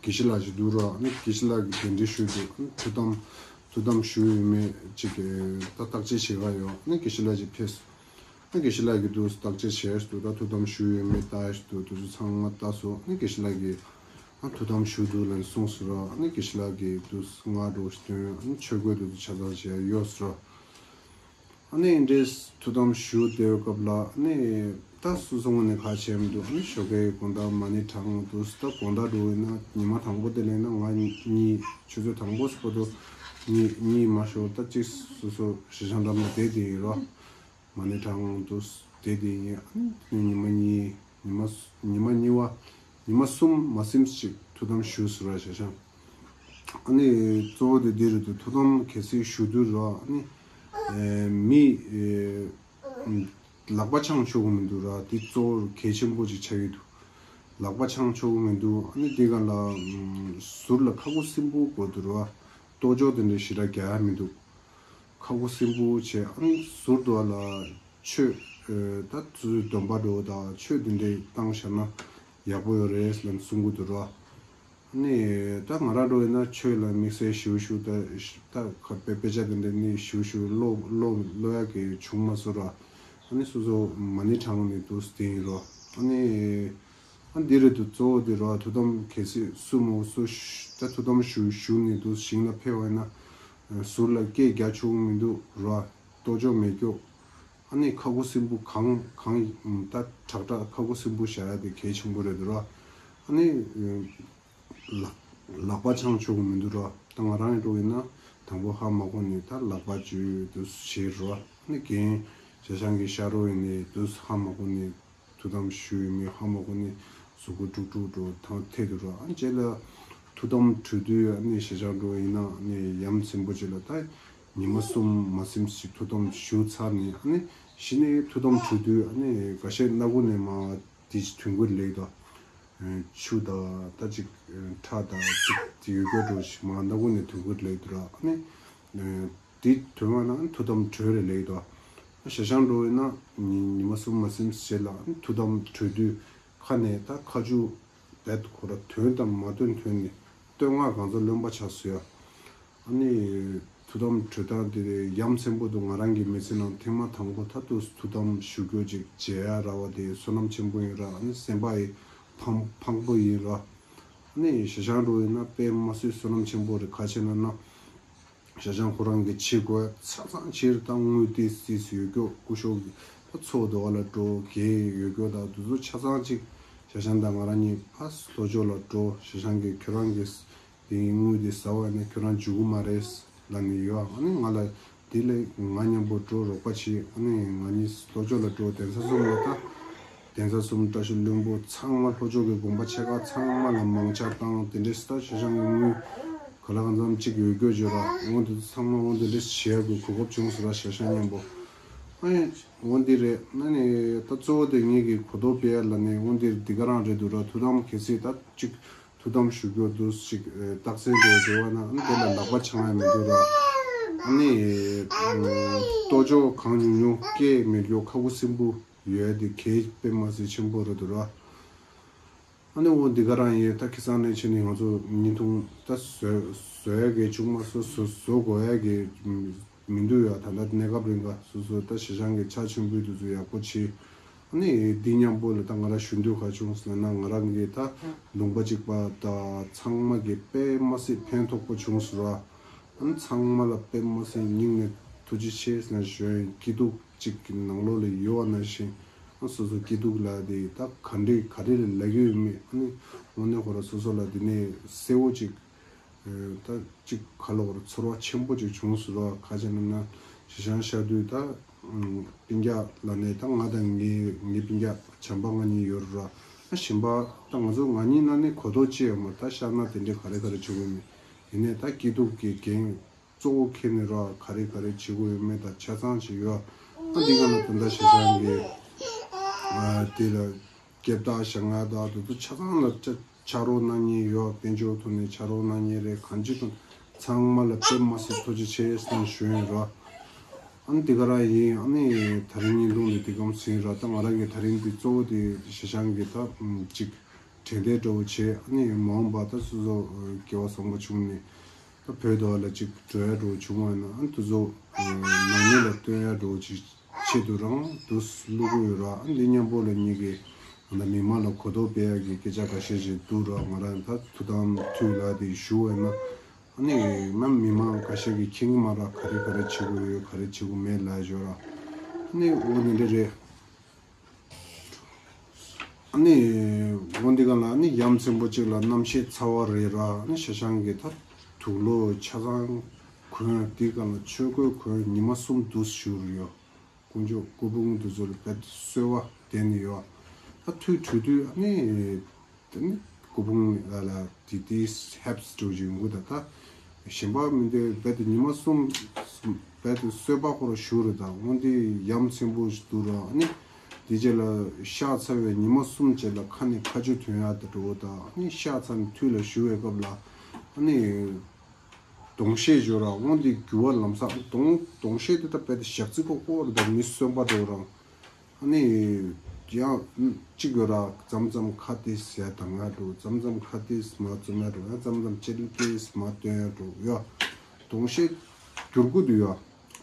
དགེ་བཤེས་ལགས་ཅིག་འདུག་ར། ཨ་ནི་དགེ་བཤེས་ལགས་ཀྱི་གདན་འདྲེན་ཞུས་འདུག་ཨ་ནི་ཐུགས་དམ་ཐུགས་དམ་ཞུ་ཡོད་མེད་ཅིག་ད་བརྟག་དཔྱད་བྱེད་ག་ཡོང་། ཨ་ནི་དགེ་བཤེས་ལགས་ཅིག་ཕེབས་སོང་། ཨ་དགེ་བཤེས་ལགས་ཀྱིས་འདུག་བརྟག་དཔྱད་བྱས་འདུག་ད་ཐུགས་དམ་ཞུ་ཡོད་མེད་ལྟ་འདུག་དེ་ཚོ་ཚང་མ་ལྟ་སོང་། ཨ་ནི་དགེ་བཤེས་ལགས་ཀྱིས་ཨ་ཐུགས་དམ་ཞུ་འདུག་ལབ་ནས་གསུངས་སོང་ར། ཨ་ནི་དགེ་བཤེས་ལགས་ཀྱིས་འདུག་སྔགས་འདྲ་བོ་ཞིག་འདོན། ཨ་ནི་ཆོས་གོས་འདི་ཚོ་ཆ་ཚང་བྱས་ཡོད་སོང་ར། ཨ་ནི་འདྲེས་ཐུགས་དམ་ཞུ་བསྡད་པའི་སྐབས་ལ་ཨ་ནི་ད་སོ་སོ་ངོས་ནས་ཁག་ཆེ་མི་འདུག་ཨ་ནི་ཞོགས་ཀའི་དགོང་དག་མ་ཎི་བགྲང་འདུག་ད་དགོང་དག་འདྲ་བོ་ཡིན་ན་ཉི་མ་དང་པོ་དེ་ལས་ན་ང་གཉིད་ཆུ་ཚོད་དང་པོ་སུ་བར་དུ་གཉིད་གཉིད་མ་ཤོར། ད་ཅིག་སོ་སོ་ཞེ་ཞང་འགྲམ་ལ་བསྡད་དེ་ཡིན་རོ། མ་ཎི་བགྲང་འདུག་བསྡད་དེ་ཡིན། ཨ་ནི་ཉི་མ་གཉིས་ཉི་མ་ཉི་མ་གཉིས་པ་ཉི་མ་གསུམ་མ་ཟིན་ཅིག་ཐུགས་དམ་ཞུ་ཟེར་བ་ཞེ་ཞང་། ཨ་ནི་གཙོ་བོ་དེ་འདི་རེད་འདུག་ཐུགས་དམ་གལ་སྲིད་ཞུ་དུས་ར་ཨ་ནི་ཨེ་མི་ཨེ་ལག་པ་འཆང་ཆོག་གི་མི་འདུག་ར། དེ་གཙོ་བོ་གལ་ཆེན་པོ་ཅིག་ཆགས་ཀྱི་འདུག་ལག་པ་འཆང་ཆོག་གི་མི་འདུག་ཨ་ནི་དེ་ག་ལ་ཟུར་ལ་ཁ་ཁུ་སིམ་པོ་དགོས་འདུག་ར། ལྟོ་ཅོག་དེ་འདྲ་ཞེ་དྲག་རྒྱག་ཡ་མི་འདུག་ཁ་ཁུ་སིམ་པོ་བྱས། ཨ་ནི་ཟུར་དུ་ལ་ཆོས་ཨེ་ད་ཚུར་སྡོམ་པ་འགྲོ་དང་ཆོས་དེ་འདྲ་བཏང་བཞག་ན་ཡག་པོ་ཡོད་རེད་ལབ་གསུང་གི་འདུག་ར། ཨ་ནི་ད་ང་རང་འགྲོ་ཡིན་ན་ཆོས་ལ་དམིགས་བསལ་ཞུ་ཞུ་ད་ད་ཁ་དཔེ་དཔེ་ཆ་དེ་འདྲ་ནི་ཞུ་ཞུ་ཀློག་ཀློག་ཀློག་ཡ་གི་བྱུང་མ་སོང་ར། ཨ་ནི་སོ་སོ་མ་ཎི་བགྲང་ནས་འདུག་སེ་བསྡད་ཡིན་རོ། ཨ་ནི། ཨ་འདི་རེད་འདུག་གཙོ་བོ་འདི་རོ། ཐུགས་དམ་གལ་སྲིད་སུ་མོ་སུ་ད་ཐུགས་དམ་ཞུ་ཞུ་ནས་འདུག་ཞིང་ལ་ཕེབས་པ་ཡིན་ན་ཟུར་ལ་སྐད་རྒྱག་ཆོག་མི་འདུག་རོ། ལྟོ་ཅོག་མེད་སྐྱོ། ཨ་ནི་ཁ་ཁུ་སིམ་པོ་གང་གང་ད་དྲག་དྲག་ཁ་ཁུ་སིམ་པོ་བཞག་ཡ་དེ་གལ་ཆེན་པོ་རེད་འདུག་རོ། ཨ་ནི་ལག་ལག་པ་འཆང་ཆོག་མི་འདུག་རོ། ད་ང་རང་ཡི་འགྲོ་ཡིན་ན་དང་པོ་ཧ་མ་གོ་ནས་ད་ལག་པ་འཇུས་འདུག་བྱེད་རོ། ཨ་ནི་རྒན་ཞེ་ཞང་གི་ཤ་རོ་ཡིན་ནས་འདུག་ཧ་མ་གོ་ནས། ཐུགས་དམ་ཞུས་མི་ཧ་མ་གོ་ནས་གཟུགས་པོ་དཀྲུག་དཀྲུག་འགྲོ་ཐང་ཐད་དུ་རོ། ཨ་རྗེས་ལ་ཐུགས་དམ་གྲོལ་དུས་ཨ་ནི་ཞེ་ཞང་འགྲོ་ཡིན་ན་ཨ་ནི་ཡ་མཚན་པོ་ཅིག་ལ་ད་ཉི་མ་གསུམ་མ་ཟིན་ཞིག་ཐུགས་དམ་ཞུ་ཚར་ནས་ཨ་ནི་གཞི་ནས་ཐུགས་དམ་གྲོལ་དུས་ཨ་ནི་འགའ་ཤས་སྣ་ཁུག་ནས་མ་དེ་ཅིག་ཐོན་གྱི་ལེགས་དོ། ཆུ་དང་ད་ཅིག་ཁྲག་དང་ཅིག་དེ་ཡོད་དགོས་འགྲོ་ཞིག་མ་སྣ་ཁུག་ནས་ཐོན་གྱི་ལེགས་དོ་ར། ཨ་ནི། དེ་དོན་བ་ན་ཐུགས་དམ་གྲོལ་རེ་ལེགས་དོ། ཞེ་ཞང་འགྲོ་བས་ན་ཉི་ཉི་མ་གསུམ་མ་ཟིན་ཞེ་ལ་ཐུགས་དམ་གྲོལ་དུས་ཁ་ནས་ད་ཁ་ཆུ་བེད་ཁོ་ར་ཐོན་དང་མ་ཐོན་ཐོན་ནས་བསྟོད་བསྔགས་གང་ཚ་རློན་པ་ཆགས་སོ་ཡ། ཨ་ནི་ཐུགས་དམ་གྲོལ་སྟངས་དེ་ཡ་མཚན་པོ་འདུག་ང་རང་གི་མི་ཚེ་ནང་ཐེངས་མ་དང་པོ་ད་དུ་ཐུགས་དམ་ཞུ་རྒྱུ་ཅིག་མཇལ་ཡ་ར་བ་དེ་བསོད་ནམས་ཆེན་པོ་ཡིན་ར། ཨ་ནི་སེམས་པ་ཡི་ཕངས་ཕངས་པོ་ཡིན་ར། ཨ་ནི་ཞེ་ཞང་འགྲོ་བས་ན་དཔེ་མ་སྲིད་བསོད་ནམས་ཆེན་པོ་རེད། ག་ཆེ་ན་ན། ཞའོ་ཞང་ཁོ་རང་གི་ཆེད་དགོས་ཆ་ཚང་ཕྱིར་བཏང་དངུལ་ཏིས་ཏིས་ཡོད་རྒྱུ་སྐུ་ཞབས་ཀྱི་ད་ཚོགས་འདུ་བ་ལ་འགྲོ་གི་ཡོད་རྒྱུ་ད་དུ་ཚོ་ཆ་ཚང་ཅིག་ཞའོ་ཞང་དང་ང་རང་གཉིས་ཕ་ལྷོ་ཕྱོགས་ལ་འགྲོ། ཞའོ་ཞང་གིས་ཁྱོད་རང་གི་དེ་དངུལ་དེ་ཟ་བ་ཡིན་ན་ཁྱོད་རང་འཇུག་གི་མ་རེད་ལབ་ནས་ཡོད། ཨ་ནི་ང་ལ་དེ་ལས་ང་མཉམ་པོ་འགྲོ་རོགས་པ་བྱེད། ཨ་ནི་ང་གཉིས་ལྷོ་ཕྱོགས་ལ་འགྲོ། གདན་ས་གསུམ་ལ་ད། གདན་ས་གསུམ་བཀྲ་ཤིས་ལྷུན་པོ་ཚང་མ་ལྷོ་ཕྱོགས་ཀྱི་དགོན་པ་ཆེ་ཁག་ཚང་མ་ལ་མང་ཆ་བཏང་དེ་འདྲའི་ས་ཞེ་ཞང་གི་དངུལ་ག་ལ་གང་འཚམ་གཅིག་ཡོད་རྒྱུ་བརྗོད་ར། འོ་འདི་ཚོ་ཚང་མ་འོ་འདི་འདྲའི་བྱེད་ཡག་གི་གོ་སྐབས་བྱུང་སོང་ར་ཞེ་ཞང་མཉམ་པོ། ཨ་ནི་འོ་འདི་རེད། ཨ་ནི་ད་གཙོ་བོ་དེ་ངེད་ཀྱི་གོ་རྟོགས་སྤེལ་ཡ་ལ་ནི་འོ་འདི་འདི་ག་རང་རེད་འདུག་ར། ཐུགས་དམ་གལ་སྲིད་ད་གཅིག་ཐུགས་དམ་ཞུ་རྒྱུ་འདུག་ཅིག་རྟགས་མཚན་འདྲ་བོ་འདྲ་བ་ན་ཨ་ནི་དེ་ལ་ལག་པ་འཆང་ཡ་མི་འདུག་ར། ཨ་ནི་ལྟོ་ཅོག་གང་ཉུང་ཉུང་སྐྱེས་མེད་རྒྱུ་ཁ་ཁུ་སིམ་པོ་ཡོད་དེ་གལ་དཔེ་མ་སྲིད་ཆེན་པོ་རེད་འདུག་ར། ཨ་ནི་འོ་འདི་ག་རང་ཡིན། ད་ཁ་སང་ནས་ཕྱིན་ནས་ང་ཚོ་བརྙན་ཐུང་ད་བཟོ་བཟོ་ཡ་གི་བྱུང་མ་སོ་སོ་བཟོ་དགོས་ཡ་གི་མི་འདུག་ཡ། ད་ལྟ་གནས་སྐབས་རིང་ག་སོ་སོ་ད་ཞེ་ཞང་གི་ཕྱག་མཆོད་འབུལ་དུ་ཚོ་ཡག་པོ་བྱེད། ཨ་ནི་འདི་མཉམ་པོ་ལ་ད་ང་ར་ཞུ་འདོད་ག་བྱུང་ཟེར་ན་ང་རང་གི་ད་ལུང་པ་གཅིག་པ་ད་ཚང་མ་གི་དཔེ་མ་སྲིད་ཕན་ཐོགས་པོ་བྱུང་སོང་ར། ཨ་ནི་ཚང་མ་ལ་དཔེ་མ་སྲིད་སྙིང་ནས་ཐུགས་རྗེ་ཆེ་ཟེར་ན་ཞུ་ཡ་ཡིན། སྐྱིད་སྡུག་ཅིག་གི་ནང་ལོགས་ལ་ཡོད་པ་ནང་བཞིན་ཨ་སོ་སོ་སྐྱིད་སྡུག་ལ་དེ་ད་ག་འདྲས་ག་རེ་ལ་ལབ་ཀྱི་ཡོད་མེད་ཨ་ནི་དངོས་གནས་ཁོ་ར་སོ་སོ་ལ་དེ་ནས་གསལ་བོ་ཅིག་ཨེ་ད་ཅིག་ག་ལ་ཁོ་ར་ཚོར་བ་ཆེན་པོ་ཅིག་བྱུང་སོང་ར། ག་ཅི་ལབ་ན་ཞེ་ཞང་ཤར་དུས་ད་ཨམ་སྤུན་ཀྱག་ལ་ནས་ད་ང་དང་ངའི་ངའི་སྤུན་ཀྱག་བྱམས་པ་ང་གཉིས་ཡོད་ར། ཨ་གཞན་པ་ད་ང་ཚོ་ང་གཉིས་ནང་ནས་གོ་རྟོགས་ཅི་ཡོད་མ་ད་ཤར་ན་དེ་འདྲས་ག་རེ་ག་རེ་བྱེད་དགོས་མེད། ཡིན་ནའི་ད་སྐྱིད་སྡུག་གི་འགན་གཙོ་བོ་འཁྱེར་ནས་ར་ག་རེ་ག་རེ་བྱེད་དགོས་ཡོད་མེད་ད་ཆ་ཚང་ཅིག་ཡོད། ཨ་འདི་ག་ལ་ད་ལྟ་ཞེ་ཞང་གི་ཨ་དེ་ལ་སྐྱེབ་ད་ཞང་ང་ད་དུ་དུ་ཆ་ཚང་ལ་ཆ་ཆ་རོགས་གནང་མཁན་ཡོད། དཔལ་འབྱོར་ཐོག་ནས་ཆ་རོགས་གནང་མཁན་རེད། གང་ཅི་ཐོག་ཚང་མ་ལ་དཔེ་མ་སྲིད་ཐུགས་རྗེ་ཆེ་ཟེར་ཞུ་ཡིན་ར། ཨ་ནི་འདི་ག་རང་ཡིན། ཨ་ནི་ད་རིང་བརྙན་ཐུང་འདི་འདི་གམ་ཟིན་ར། ད་ང་རང་གི་ད་རིང་འདི་གཙོ་བོ་དེ་ཞེ་ཞང་གི་ད་ཅིག་དྲན་རྟེན་འདྲ་བོ་བྱས། ཨ་ནི་མ་འོངས་པ་ད་སོ་སོ་སྐལ་བ་བཟང་པོ་བྱུང་ནས་ད་བོད་དུ་ལ་ཅིག་འགྲོ་ཡ་འདྲ་བོ་བྱུང་བ་ཡིན་ན་ཨ་ནི་དུ་ཚོ་ནང་མི་ལ་སྟོན་ཡ་འདྲ་བོ་ཅིག་ཆེད་དུ་རང་དུ་བླུག་གི་ཡོད་ར། ཨ་འདི་མཉམ་པོ་ལ་ཉིད་ཀྱི་ང་ད་མི་མང་ལ་གོ་རྟོགས་སྤེལ་ཡ་གི་སྐད་ཆ་འགའ་ཤས་ཅིག་འདུག་ར། ང་རང་ད་ཐུགས་དམ་ཐུགས་ལ་དེ་ཞུ་བ་ཡིན་ན་ཨ་ནི་ང་མི་མང་འགའ་ཤས་ཀྱིས་མཁྱེན་གྱི་མ་ར། ག་རེ་ག་རེ་བྱེད་དགོས་ཡོད་ག་རེ་བྱེད་དགོས་མེད་ལ་ཞོར་ར། ཨ་ནི་འོ་འདི་འདྲ་རེད། ཨ་ནི་འོ་འདི་ག་ལ་ཨ་ནི་ཡ་མཚན་པོ་གཅིག་ལ་རྣམ་ཤེས་ཚ་བ་རེད་ར། ཨ་ནི་ཞེ་ཞང་གི་ད་དུག་ལོག་ཆ་ཚང་གོན། འདི་ག་ལ་ཆོས་གོས་གོན་ཉི་མ་གསུམ་དུ་བཞུགས་ཡོད། དཀོན་མཆོག་སྐུ་ཕུང་དེ་ཚོ་ལ་རྦད་དེ་གསོལ་བ་འདེབས་ནས་ཡོད། ད་ཐུགས་གྲོལ་དུས་ཨ་ནི་དེ་ནི་སྐུ་ཕུང་ལ་ལ་དེ་དེའི་ཧེབ་སི་འགྲོ་བཞིན་ཡོང་གི། ད་ད་གཞན་པ་མི་འདུག་རྦད་དེ་ཉི་མ་གསུམ་རྦད་དེ་གསོལ་བ་ཁོ་ར་ཞུ་རེད། ད་འོན་ཏེ་ཡ་མཚན་པོ་ཞིག་འདུག་ར། ཨ་ནི་དེ་རྗེས་ལ་གཤགས་ཚར་བའི་ཉི་མ་གསུམ་རྗེས་ལ་ཁ་ནས་ཁ་ཆུ་ཐོན་ཡག་དེ་འགྲོ་ད། ཨ་ནི་གཤགས་ཚར་ནས་དུས་ལ་ཞུ་བའི་སྐབས་ལ་ཨ་ནི། གདོང་ཤེས་ཞོར་ར་འོང་དེ་རྒྱུ་བ་ལམ་སང་གདོང་གདོང་ཤེས་དེ་ད་རྦད་དེ་ཞག་རྩི་ཁོག་ཁོག་རེད། ད་མི་གསོན་པ་འགྲོ་རང་ཨ་ནི་ཡང་གཅིག་ཡོད་ར། མཚམས་མཚམས་ཁ་ཏིས་ཟས་དང་ང་འགྲོ། མཚམས་མཚམས་ཁ་ཏིས་མ་བཙུམ་ཡ་འགྲོ། ཡང་མཚམས་མཚམས་ལྕེ་ལུ་ཏིས་མ་སྟོན་ཡ་འགྲོ་ཡ། གདོང་ཤེས་འགྱུར་དགོས་འདུག་ཡ།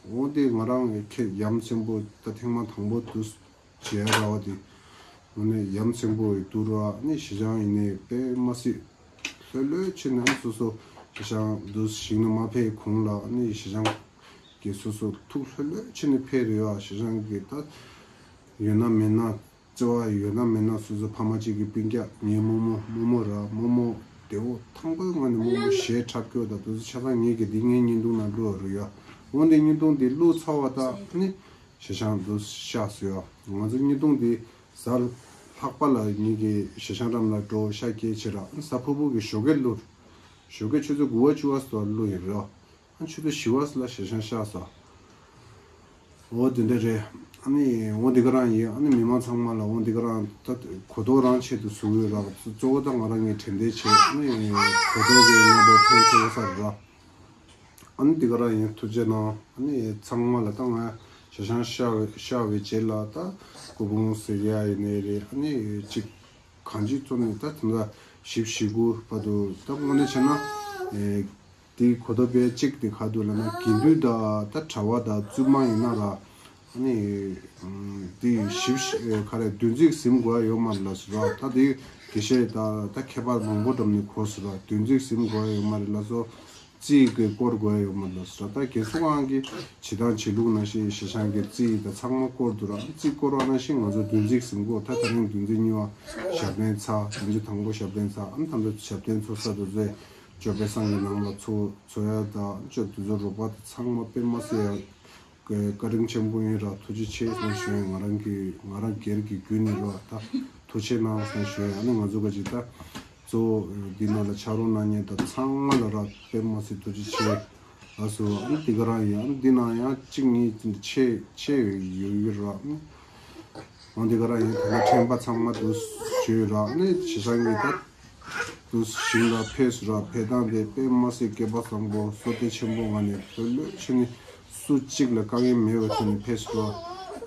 འོང་དེ་ང་རང་ཁྱེད་ཡ་མཚན་པོ་ད་ཐེངས་མ་དང་པོ་དུས། བྱས་ར་བ་དེ། དངོས་གནས་ཡ་མཚན་པོ་ཡི་འདུག་ར། ཨ་ནི་ཞེ་ཞང་ཡིན་ནའི་དཔེ་མ་སྲིད་ལྷོད་ལྷོད་བྱས་ནས་སོ་སོ་ཞེ་ཞང་འདུག་ཞིང་ནས་མ་ཕེབས་གོང་ལ་ཨ་ནི་ཞེ་ཞང་གི་སོ་སོ་ཐུགས་ལྷོད་ལྷོད་བྱས་ནས་ཕེབས་རེད་བ། ཞེ་ཞང་གི་ད་ཡོད་ན་མེད་ན་བརྩེ་བ་ཡོད་ན་མེད་ན་སོ་སོ་ཕ་མ་གཅིག་གི་སྤུན་ཀྱག་ངའི་རྨོ་མོ་རྨོ་མོ་ར་རྨོ་མོ་བདེ་བོ་ཐང་པོའི་ངང་ནས་རྨོ་མོ་ཞེ་དྲག་སྐྱོ་ད་དུ་ཆ་ཚང་ངེད་ཀྱི་འདི་ངའི་བརྙན་ཐུང་ནང་བླུགས་རུ་ཡ། འོ་འདི་བརྙན་ཐུང་འདི་བླུགས་ཚར་བ་ད་ཨ་ནི། ཞེ་ཞང་འདུག་ཤག་སོ་ཡ། ང་ཚོ་བརྙན་ཐུང་འདི་གཟའ་ལྷག་པ་ལ་ངེད་ཀྱི་ཞེ་ཞང་འགྲམ་ལ་འགྲོ་ཤག་སྐད་ཆེ་ར། གཟའ་ཕུར་བུ་གི་ཞོགས་ཀས་བླུགས། ཞོགས་ཀས་ཆུ་ཚོད་དགུ་པ་བཅུ་པ་སོགས་བླུགས་ཡིན་ར། ཆུ་ཚོད་བཞི་པ་ལ་ཞེ་ཞང་ཤག་སོ། འོ་དེ་འདྲ་རེད། ཨ་ནི་འོ་འདི་ག་རང་ཡིན། ཨ་ནི་མི་མང་ཚང་མ་ལ་འོ་འདི་ག་རང་ད་གོ་རྟོགས་རང་ཆེད་དུ་བཟོ་གི་ཡོད་ར། གཙོ་བོ་ད་ང་རང་ངའི་དྲན་རྟེན་ཆེད། ཨ་ནི་གོ་རྟོགས་ཀྱི་རྣམ་པ་ཕན་ཐོགས་ས་རེད་ར། ཨ་ནི་འདི་ག་རང་ཡིན། ཐུགས་རྗེ་གནང་། ཨ་ནི་ཚང་མ་ལ་ད་ང་ཞེ་ཞང་ཤར་བའི་ཤར་བའི་རྗེས་ལ་ད་སྐུ་ཕུང་ཟེར་ཡ་ཡིན་ནའི་རེད། ཨ་ནི་གཅིག་གང་ཅི་བཙོ་ནས་ད་དེ་འདྲ་བཞི་བཅུ་ཞེ་དགུ་བར་དུ་ད་དངོས་གནས་བྱས་ན་ཨེ་དེའི་གོ་རྟོགས་སྤེལ་གཅིག་དེ་ག་འདུག་ལབ་ན་དགེ་འདུན་དང་ད་གྲྭ་པ་དང་བཙུན་མ་ཡིན་ན་ར། ཨ་ནི་དེ་བཞི་བཅུ་ཞེ་ག་རེ་བདུན་ཚིགས་ཟིན་དགོས་ཡ་ཡོད་མ་རེད་ལབ་སོང་ར། ད་དེ་དགེ་བཤེས་དང་ད་མཁས་པ་མང་པོ་འགྲམ་ནས་གོ་སོང་ར། བདུན་ཚིགས་ཟིན་དགོས་ཡ་ཡོད་མ་རེད་ལབ་སོང་། རྩིས་ཀྱི་སྐོར་དགོས་ཡོད་མ་རེད་ཟེར། ད་རྒན་གསུང་དབང་གི་བྱེད་སྟངས་བྱེད་ལུགས་ནང་བཞིན་ཞེ་ཆང་གི་རྩིས་དང་ཚང་མ་སྐོར་འདུག་ར། རྩིས་སྐོར་བ་ནང་བཞིན་ང་ཚོ་བདུན་ཚིགས་ཟིན་གོ། ད་ད་རིང་བདུན་ཚིགས་གཉིས་པ་ཞབས་བརྟན་ཚར། བདུན་ཚིགས་དང་པོ་ཞབས་བརྟན་ཚར། ཨ་ནི་ད་ལྟ་ཞབས་བརྟན་ཚོགས་ས་དེ་ཚོའི་ཅོ་པེ་སང་གི་ནང་ལ་ཚོ་ཚོ་ཡ་དང་ཅོ་དེ་ཚོ་རོགས་པ་དེ་ཚང་མ་དཔེ་མ་སྲིད་ཡ་བཀའ་དྲིན་ཆེན་པོ་ཡིན་ར། ཐུགས་རྗེ་ཆེ་ཟེར་ཞུ་ཡ། ང་རང་གི་ང་རང་སྒེར་གྱི་བརྒྱུད་ནས་ར་ད་ཐུགས་རྗེ་གནང་ཟེར་ཞུ་ཡ། ཨ་ནི་ང་ཚོ་ག་ཅིག་ད་གཙོ་བོ་འདི་ནང་ལ་ཕྱག་རོགས་གནང་མཁན་དང་ཚང་མ་ལ་ར་དཔེ་མ་སྲིད་ཐུགས་རྗེ་ཆེ་ལགས་སོ། ཨ་ནི་འདི་ག་རང་ཡིན། ཨ་ནི་འདི་ནང་ཡང་གཅིག་གཉིས་ཆེ་ཆེ་ཡོད་ཡོད་ར། ཨ་ནི་འདི་ག་རང་ཡིན། ད་ལྟ་ཕྲན་པ་ཚང་མ་འདུག་བྱོས་ར། ཨ་ནི་ཞེ་ཆང་གི་ད་དུ་ཞིང་ལ་ཕེབས་སོང་ར། ཕེབས་སྟངས་དེ་དཔེ་མ་སྲིད་སྐལ་པ་བཟང་པོ་བསོད་བདེ་ཆེན་པོ་ངང་ནས་ལྷོད་ལྷོད་བྱས་ནས་སུ་གཅིག་ལ་དཀའ་ངལ་མེད་པའི་ཐོག་ནས་ཕེབས་སོང་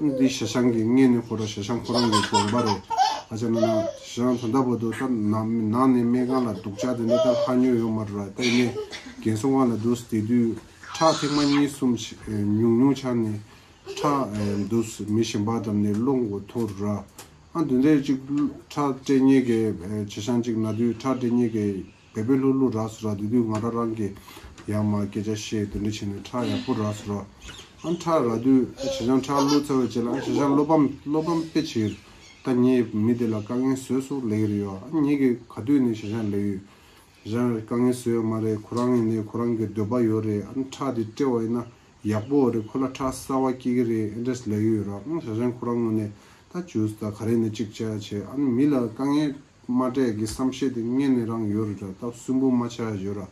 ར། འདི་ཞེ་ཆང་གི་སྔོན་ནས་ཁོ་ར་ཞེ་ཆང་ཁོ་རང་གི་དགོངས་པ་རེད། ཨ་ཅག་ན་ན་ཞེ་ཆང་ད་ལྟ་བར་དུ་ད་ནང་ནང་ནས་སྨན་ཁང་ལ་སྡུག་ཅག་དེ་འདྲ་ད་ལྷག་མྱོང་ཡོད་མ་རེད་ར། ད་ཡིན་ནའི་རྒན་གསུང་དབང་ལ་འདུག་དེ་དུས་ཁྲག་ཐེངས་མ་གཉིས་གསུམ་ཞིག་ཉུང་ཉུང་ཆགས་ནས། ཁྲག་ཨེ་འདུག་མི་གཞན་པ་འགྲམ་ནས་སློང་དགོས་ཐུག་ར། ཨ་འདི་འདྲའི་ཅིག་ཁྲག་སྤྲད་མཁན་གྱི་ཨེ་ཞེ་ཆང་ཅིག་ན་དུས་ཁྲག་སྤྲད་མཁན་གྱི་བེ་བེ་ལྷུག་ལྷུག་རག་སོང་ར། དེ་དུས་ང་རང་རང་གི་ཡར་མར་སྐད་ཆ་བཤད་དེ་འདྲ་བྱས་ནས་ཁྲག་ཡག་པོ་རག་སོང་ར། ཨ་ཁྲག་རག་དུས་ཨེ་ཞེ་ཆང་ཁྲག་བླུགས་ཚར་བའི་རྗེས་ལ་ཨ་ཞེ་ཆང་བློ་ཕམ་བློ་ཕམ་དཔེ་ཆེ། ད་ངས་མི་དེ་ལ་དཀའ་ངལ་བཟོས་སོང་ལབ་ཀྱི་རེད་ཡོད། ཨ་ངས་ཀྱི་ག་དུས་ནས་ཞེ་ཆང་ལབ་ཡོད། ཞེ་ཆང་དཀའ་ངལ་བཟོས་ཡོད་མ་རེད། ཁོ་རང་ཡིན་ནའི་ཁོ་རང་གི་འདོད་པ་ཡོད་རེད། ཨ་ཁྲག་དེ་སྤྲད་པ་ཡིན་ན་ཡག་པོ་རེད། ཁོ་ལ་ཁྲག་གསར་བ་སྐྱེ་གི་རེད། ཨེ་འདྲས་ལབ་ཡོད་ར། ཨང་ཞེ་ཆང་ཁོ་རང་ངོས་ནས་ད་ཇུས་དང་ག་རེ་ནས་གཅིག་བྱས་བྱས། ཨ་ནི་མི་ལ་དཀའ་ངལ་མ་སྤྲད་ཀྱི་བསམ་ཤེས་དེ་སྔོན་ནས་རང་ཡོད་རེད་ར། ད་སུན་པོ་མ་ཆགས་ཡ་ཡོད་ར།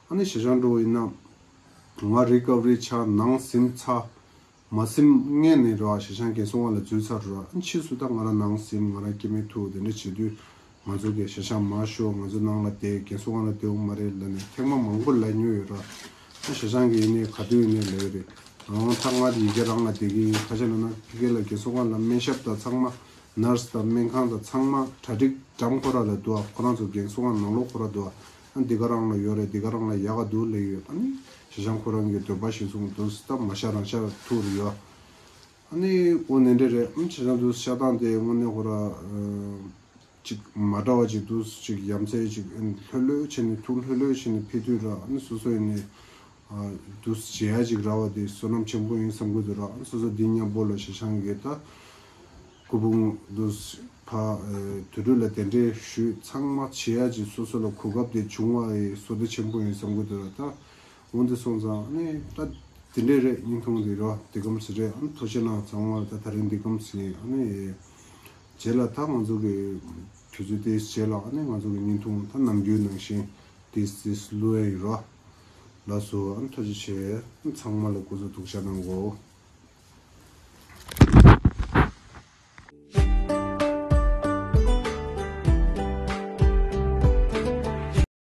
ཨ་ནི་ཞེ་ཆང་འགྲོ་བ་ཡིན་ན་ང་རི་ཀ་བ་རི་ཆགས་ནང་ཟིན་ཚར། མ་ཟིན་སྔོན་ནས་ར་ཞེ་ཆང་རྒན་གསུང་དབང་ལ་འཛུལ་ཚར་ར། ཨ་ཕྱིས་སུ་ད་ང་རང་ནང་ཟིན། ང་རང་སྐྱེ་དམན་ཐུག་དེ་འདྲ་བྱེད་དུས་ང་ཚོ་གི་ཞེ་ཆང་མར་ཤོག་ང་ཚོ་ནང་ལ་བསྡད། རྒན་གསུང་དབང་ལ་བསྡད་འོང་མ་རེད་ལབ་ནས་ཐེངས་མ་མང་པོ་ལབ་མྱོང་ཡོད་ར། ཨ་ཞེ་ཆང་གི་ཡིན་ནའི་ག་དུས་ཡིན་ནའི་ལབ་ཡོད་རེད། ང་ད་ང་ཡི་གེ་རང་ལ་བསྡད་ཀྱི་ཡིན། ཁ་ཤས་ལ་ན་ཕ་གི་ལ་རྒན་གསུང་དབང་ལ་སྨན་ཞབས་དང་ཚང་མ་ནར་སི་དང་སྨན་ཁང་དང་ཚང་མ་གྲ་སྒྲིག་འགྲམ་ཁོ་ར་ལ་འདུག་ཨ་ཁོ་རང་ཚོ་རྒན་གསུང་དབང་ནང་ལོགས་ཁོ་ར་འདུག་ཨ་འདི་ག་རང་ལ་ཡོད་རེད། འདི་ག་རང་ལ་ཡག་ག་འདུག་ལབ་ཡོད། ཨ་ནི་ཞེ་ཆང་ཁོ་རང་གི་འདོད་པ་གཞིར་བཟུང་འདུག་ད་མ་ཤ་རང་ཤ་ཐུག་རེད་ཡོད། ཨ་ནི་འོ་ནི་འདྲ་རེད། ཨ་ནི་ཞེ་ཆང་འདུག་ཤ་སྟངས་དེ་དངོས་གནས་ཁོ་ར་ཅིག་མ་འདྲ་བ་ཅིག་འདུག་ཅིག་ཡ་མཚན་ཅིག་ལྷོད་ལྷོད་བྱས་ནས་ཐུགས་ལྷོད་ལྷོད་བྱས་ནས་ཕེབས་དུས་ར། ཨ་ནི་སོ་སོ་ཡིན་ནས་འདུག་བྱེད་ཡ་ཅིག་རག་པ་དེ་བསོད་ནམས་ཆེན་པོ་ཡིན་བསམ་གྱི་འདུག་ར། ཨ་ནི་སོ་སོ་འདི་མཉམ་པོ་ལ་ཞེ་ཆང་གི་ད་སྐུ་ཕུང་འདུག་ཕ་དུད་འགྲོ་ལ་གདན་འདྲེན་ཞུས་ཚང་མ་བྱེད་ཡ་ཅིག་སོ་སོ་ལ་གོ་སྐབས་དེ་བྱུང་བ་ཡི་བསོད་བདེ་ཆེན་པོ་ཡིན་བསམ་གྱི་འདུག་ར། ད་འོ་འདི་སོང་ཙང་ཨ་ནི་ད་དེ་འདྲས་རེད། བརྙན་ཐུང་དེ་ར་འདི་གམ་ཞིག་རེད། ཨ་ནི་ཐུགས་རྗེ་གནང་། ཚང་མ་ད་ད་རིང་འདི་གམ་ཞིག་ཡིན། ཨ་ནི་རྗེས་ལ་ད་ང་ཚོ་གི་དུས་ཚོད་དེའི་རྗེས་ལ་ཨ་ནི་ང་ཚོ་གི་བརྙན་ཐུང་ད་ནམ་རྒྱུན་ནང་བཞིན་དེ་སིས་ལུ་ཨེ་ཡི་ར། ལགས་སོ། ཨ་ནི་ཐུགས་རྗེ་ཆེ། ཨ་ནི་ཚང་མ་ལ་སྐུ་གཟུགས་ཐུགས་ཤ་གནང་གོ།